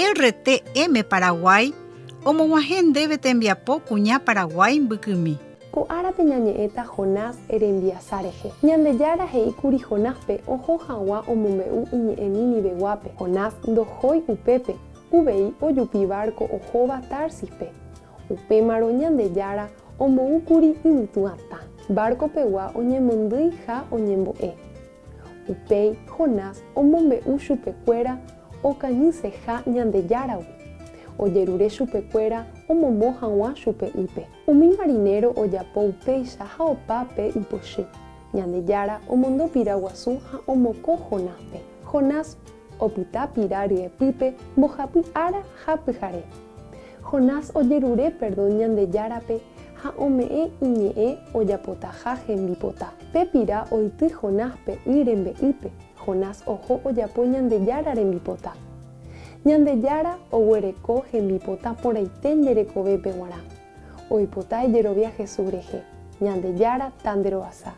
RTM Paraguay omog̃uahẽ ndéve tembiapo kuña Paraguái mbykymi. Ko árape ñañe'ẽta Jonás rembiasa rehe. Ñandejára he'i kuri Jonáspe oho haguã omombe'u iñe'ẽ Niniveguápe. Jonás ndohói upépe, uvei ojupi várko ohóva Társispe. Upémarõ Ñandejára ombou kuri yvytu atã. Várko pegua oñemondýi ha oñembo'e. Upéi Jonás omombe'u chupekuéra okañyseha Ñandejáragui. Ojerure chupekuéra omombo hag̃ua chupe ýpe. Umi marinéro ojapo upéicha ha opa pe ipochy. Ñandejára omondo pira guasu ha omokõ Jonáspe. Jonás opyta pira ryepýpe mbohapy ára ha pyhare. Jonás ojerure perdón Ñandejárape ha ome'ẽ iñe'ẽ ojapotaha hembipota. Pe pira oity Jonáspe y rembe'ýpe, Jonás oho ojapo Ñandejára rembipota. Ñandejára oguereko hembipota porãite nde rekovépe g̃uarã. Oipota ejerovia Jesús rehe. Ñandejára ta nde rohasa.